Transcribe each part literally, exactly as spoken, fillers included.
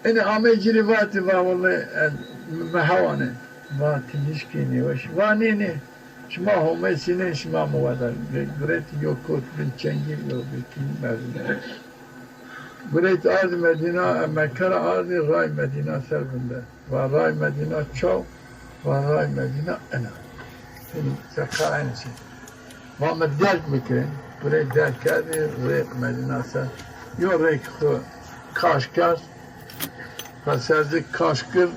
Ene amey ci rê vatî, va wele ez mi hewanê. Va ti nişkî nêweş. Va nê nê. Şima Homê sînê, şima mi weda. Gureytî yo kot bin çengî, yo bin kî merdimî. Gureytî ardî Medîna, Mekke ra ardî, ray Medîna ser vinde. Va ray Medîna çaw, va ray Medîna ena. Yanî seqa enê şey. Va mi derg bikin, gurey derg kerdî, rê Medîna ser. Yo rêk xwu kaş kerd, va serdik kaş kir,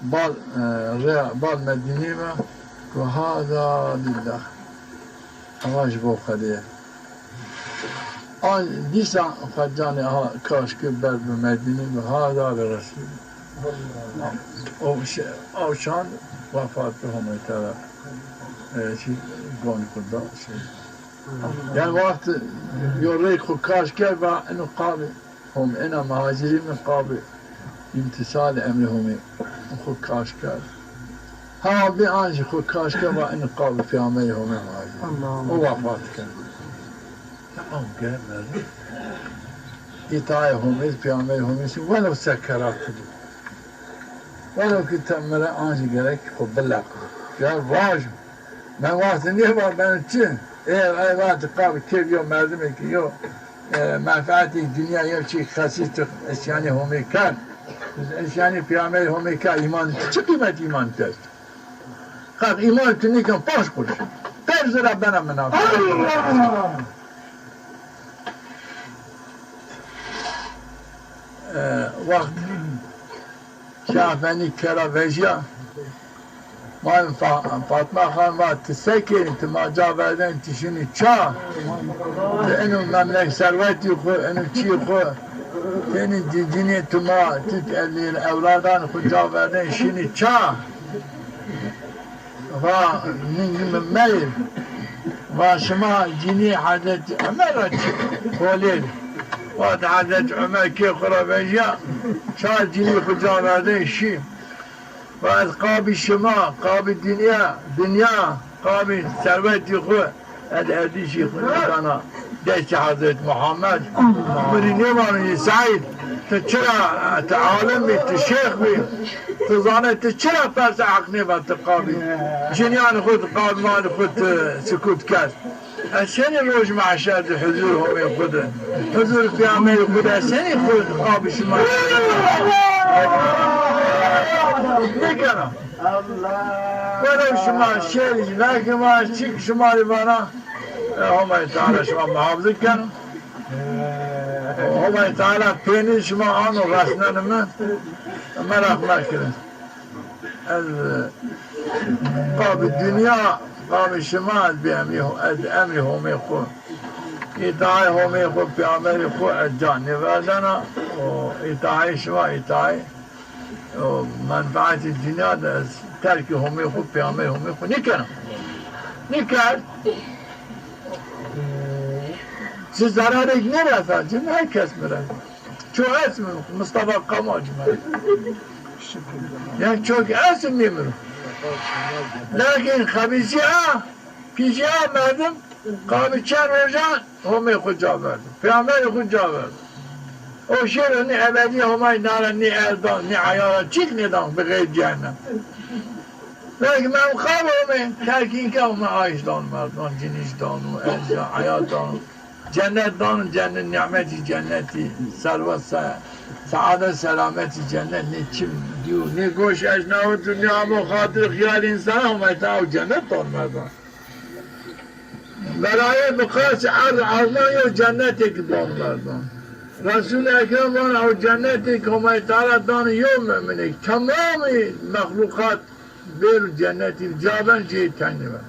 bal, e, rê, bal Medînî ve, go hada lillah. Ama ji bo Xwedê ye. An dîsa xwe canê ha kaş kir ber bi Medînî bi hada li Resûlî. O şi-, o şan wefat bi Homê Teala. E, şi gonî xwe da şey. Yani wext yo rêk xwe kaş kerd va ino qabî. Hom ena muhacirî mi qabî îmtîsalê emrê Homê xwu kaş kerd. Ha bî an jî xwu kaş kerd va eno qabî peyamberê Homê muhacirî. Allah Allah. O wefat kerd. Tamam, gel merdim. Îtaê Homê, peyamberê Homê şi welew sekeratî bî. Welew ki te mire an jî gerek xwu bileq. Ya vajo. Ben wextî nêva ben çi? Eger ay vatî qabî kêf yo merdimê ki yo, e, menfeetê dinya yo çi xesî tu îsyanê Homê kerd. Îsyanê peyamberê Homê kerd, îman tu çi qîmet îman tu est? Qaq îman tu nêken panc quruş. Pênc lira bena minafeq. Allah! E, wext Şah Efendî kera vejîya. Ma Fa-, Fatma Xan va, ti se kenî, ti ma ca verden, ti şinî ça? Ti eno memlek serwetî xwu, eno çîyê xwu, tenî ci-, cinê ti ma, ti ewladan xwu ca verden, şinî ça? Va, ningî mi meyr. Va, şima cinî Hezretî Omer ra çi holêr? Va, Hezretî Omer kê xwu ra vejîya, çar cinî xwu ca verden şî. Va, ez qabî şima, qabî dinya, dinya, qabî serwetî xwu, ez erdîşî xwu nêdana destê Hezret Muhammed. Mi rê nêvano yê Seîd, ti çira, ti alim bî, ti şêx bî, ti zane, ti çira persa Heq nêva ti qabî cinîyanê xwu, ti qabî malê xwu ti sikût kerd? Ez senî roj mehşer di huzur Homê xwu di, huzur Peyamberê xwu di, ez senî xwu qabî şima nêkena? Welew şima şêrî vekima, çik şima rê vana, e, Homayê Teala şima muhafizî keno. Homayê Teala pênî şima ano resneno mi, meraq mekirin. Ez, e, qabî dinya, qabî şima, ez bi emrî, ez emrî Homê xwu, îtaê Homê xwu, peyamberê xwu ez ca nêverdena û îtaê şima, îtaê û menfeetê dinya de ez terkê Homê xwu, peyamberê Homê xwu nêkena. Nêkerd. Ci zerarêk nêresa, ci her kes mi re. Ço est mi, Mustafa Kamal ci mi re. Yanî çok est mi mi re. Lakin xebîsî a, pîsî a merdim, qabî çend roja Homê xwu ca verdo. Peyamberê xwu ca verdo. O şêro nê ebedî Homayî nara nê erdan, nê eyara çik nêdan bi xeyr cehennem. Belkî mem xab ome, terkîn ke ome, ayş dano merdan, cinîş dano, erza, heyat dano. Cennet dano, cennet, nîmetî cennetî, serwet, se-, saadet, selametî cennet, nê çim dîyo, nê goş eşnawo tu, nê amo xatir xiyal însan, Homayî Teala cennet dano merdan. Verayê bi qasî erd, erdan yo cennetêk dano merdan. Resul Ekrem vano ew cennetêk Homayî Teala dano yo muminêk. Temamî mexluqat bêro cennetî, ca ben cihê tengnî ben.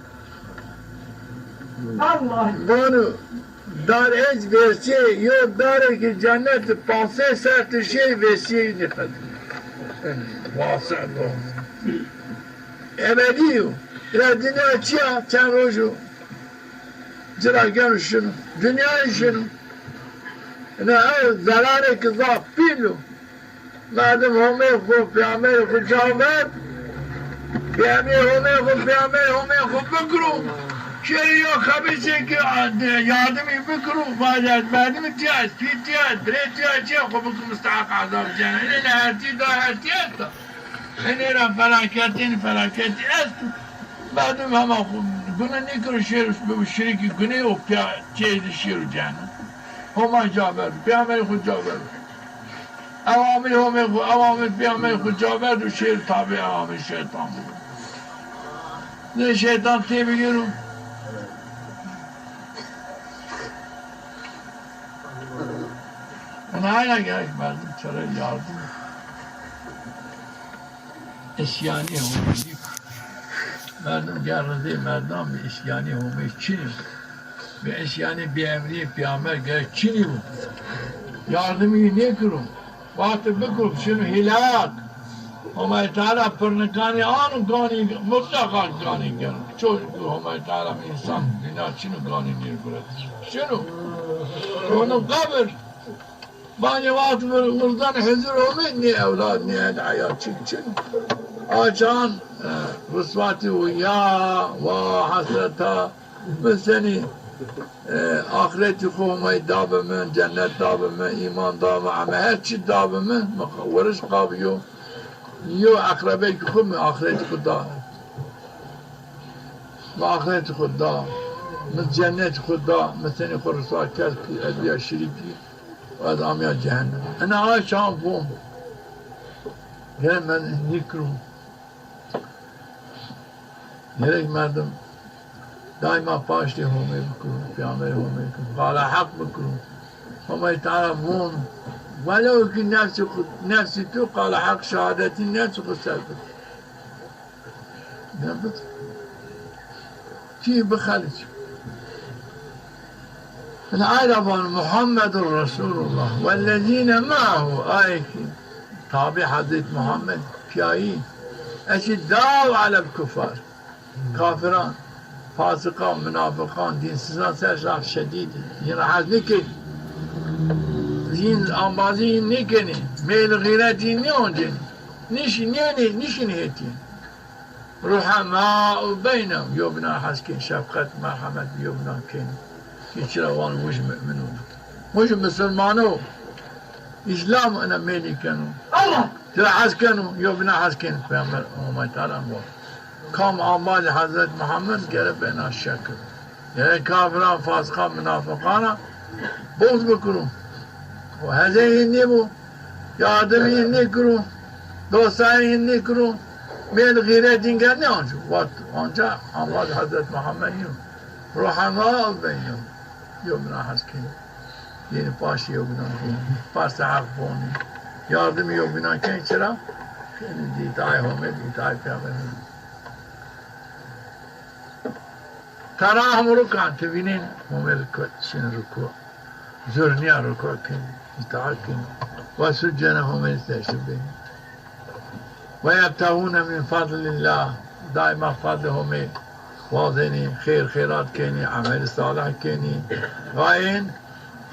Allah! Vano dar ec vêsê yo darêk cennet panc sey serr tişê vêsîyê nîqet. Wasi do. Ebedî yo. Ina dinya çi ya? Çend roj o. Ci ra geno şino. Dinyayê şino. Ina ew zerarêk zaf pîl o. Merdim Homê xwu, peyamberê xwu ca verd. Peyamberê Homê xwu, peyamberê Homê xwu bikiro. Şêrî yo xebîsê ke, a, de, yardimî bikiro, vaje ez merdimî tîya, ez pî tîya, ez birê tîya, çîya xo bikiro musteheq ezab cehenneme. Ene hertî da hertî esta. Ene ra felaketî, ene felaketî esto. Merdim hema xo gune nêkiro, şêro bibo şirîkî gunê û pîya çê de şêro cehenneme. Homa ca verdo, peyxamberî xo ca verdo. Ewamir Homê xo, ewamir peyxamberî xo ca verdo, şêr tabî ewamir şeytan bibo. Nê şeytan têbigêro. Ina ayna gerek merdim çere yardim. Îsyanî Homê. Merdim ger rizê merdan bi, îsyanî Homê çinî. Bi îsyanî, bi emrî peyxamber gerek çinî bo. Yardimî nêkiro. Wextê bikiro şino hîlak. Homay Teala pirnikanî ano ganî, mutleqa ganî geno. Ço Homay Teala însan dîna çino ganî nêguret. Şino. Şino qebir. Bañê wext vir-, wirdan hizir Homê, nê ewlad, nê el eyal çin çin. Açan, e, riswatî û ya, wa, hesreta, mi senî, e, axretî xo Homay da bi mi, cennet da bi mi, îman da bi mi, eme her çî da bi mi, mi weriş qabîyo, yo eqrebeyêkî xo mi axretî xo da. Mi axretî xo da, mi cennetî xo da, mi senî xo riswa kerd ki ez bîya şirîkî, ez amîya cehennem. Ina ay çawan vom. Gerek merdim nîkiro. Gerek merdim daîma paştê Homê bikiro, peyxamberî Homê bikiro, qala heq bikiro. Homay Teala von, welew ki nefsî xo, nefsî tu qala heq şehadetî nefsî xo ser bikiro. Nebit. Kî bixeliç. Ina ay ra vano Muhammedur Resulullah wellezîne me'ehu, ay ki tabî Hezret Muhammed, pîyayî, eşîddau alel kuffar, kafiran, fasiqan, munafiqan, dînsizan ser zaf şedîd, yin ra hez nîkenî. Yin ambazî yin nîkenî, meyl xîret yin nêoncenî. Nîşî nênê, nîşîn hêtî. Ruhemau beynehum, yewbînan hes kên, şefqet, merhemet yewbînan kên. Kî çira wan wij mu'min o. Wij musulman o. Îslam ina mêlî keno. Çira hes keno, yewbînan hes kên. Peyxamber Homay Teala vo. Kam ambazê Hezret Muhammed gere bena şekil. Gerek kafiran, fasiqan, munafiqan ra buxd bikiro. O hezê yin nêbo, yardimî yin nêkiro, dostayî yin nêkiro, mêl xîret yin gere nêanco. Wet anca ambaz Hezret Muhammed nîyo. Ruhemau beynehum. Yewbînan hes kenî. Yenî paştî yewbînan kenî. Parsê heq vonî. Yardimî yewbînan kenî çira? Kenî di îtaayê Homê, di îtaayê peyxamberî. Terahum rukan, ti vînên Homê riko, şin riko. Zurnîya riko kenî, îtaat kenî. Ve succene, Homê seşi benî. Ve yebtexûne min fadlillah, daîma fadlê Homê wazenî, xêr xêrat kenî, emelî salih kenî. Gayên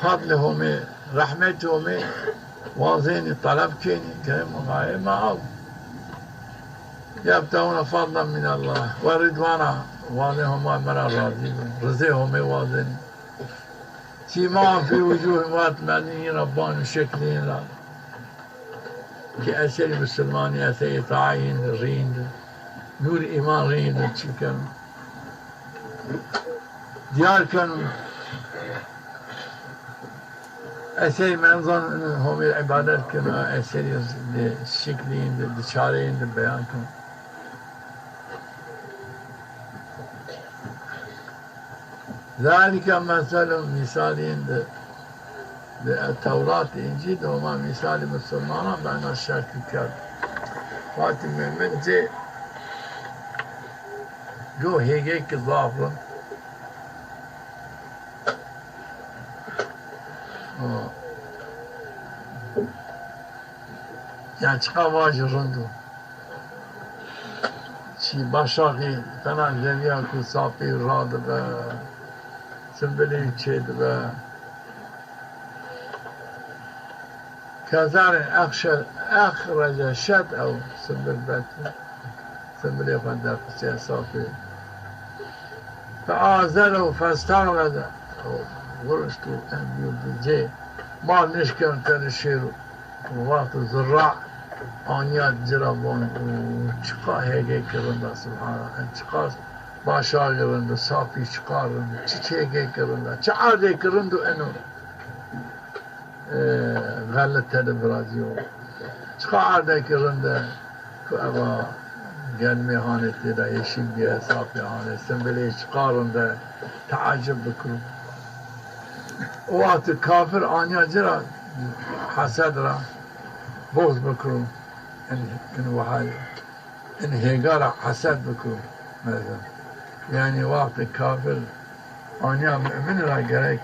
fadlê Homê, rehmetê Homê wazenî, teleb kenî, kerem gayê ma aw. Yebtexûne fadlen minellah ve ridwana, wazên Homa mi ra razî bi. Rizê Homê wazenî. Sîmahum fî wucûhîm, wet merdimî ra banî şeklî yin ra. Ki eserî musulmanî, eserî îtaayî yin di, rî yin di. Nûr îman rî yin di çin keno. Dîyar keno. Eserî menzan Homê îbadet keno, eserî di şeklî yin di, di çare yin di beyan keno. Zalike meselun, mîsalî yin di, di Tewrat, Încîl di, Homa mîsalî musulmanan bena şekil kerd. Fatî mumin cê go hêgê ki zaf rind. O. Yan çiqa vajî rind o. Çî başaqî tena zerrîya ku sapî radibe, simbilî çêdibe. Kezarê exşe-, exrece şet'ehu, simbil bet. Simbilê xo derxistîya sapî. Feazere û festaveze. Vurişt û en bîyo di cê. Mal nişken tenê şêro. Wexto zirra aniya ci ra von û çiqa hêgêkî rind a, subhanallah. En çiqas başakî rind o, sapî çiqa rind o, çi hêgêkî rind a, çi erdêkî rind o eno. E, xelit tede virazîyo. Çiqa erdêkî rind e, ku eva germê hanê têda, yeşîl bîye, sapê hanê, simbilê çiqa rind e, teecib bikiro. O wextî kafir aniya ci ra hesed ra, buxz bikiro. In, in wahayî. In hêga ra hesed biko, mesela. Yanî wextê kafir aniya mu'min ra gerek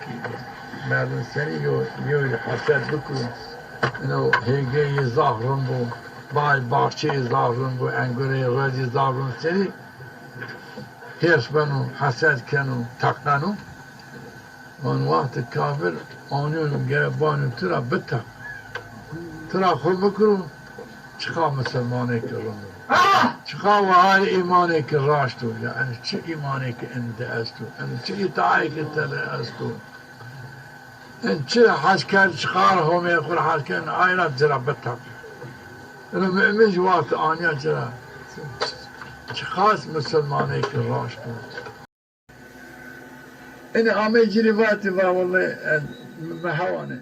merdim senî yo, yo rê hesed biko. Ino hêgeyê zaf rind bo, bay, baxçeyê zaf rind bo, engurê rezî zaf rind senî hêrs beno, hesed keno, teqeno. Van wextê kafir anîyo gere banî tu ra biteq. Tu ra xo bikiro, çiqa misilmanêkî rind o. Çiqa wahayê îmanêkî raşt o. Yanî çi îmanêkî in de esto. Yanî çi îtaayêkî tede esto. In çi hes kerd, çiqa ra Homê xo ra hes kerd, ay ra ci ra biteq. Ino mu'min jî wextê anîya ci ra çiqas misilmanêkî raşt o. Inê amey ci rê vatê, va wellahî ez, mi hewanê.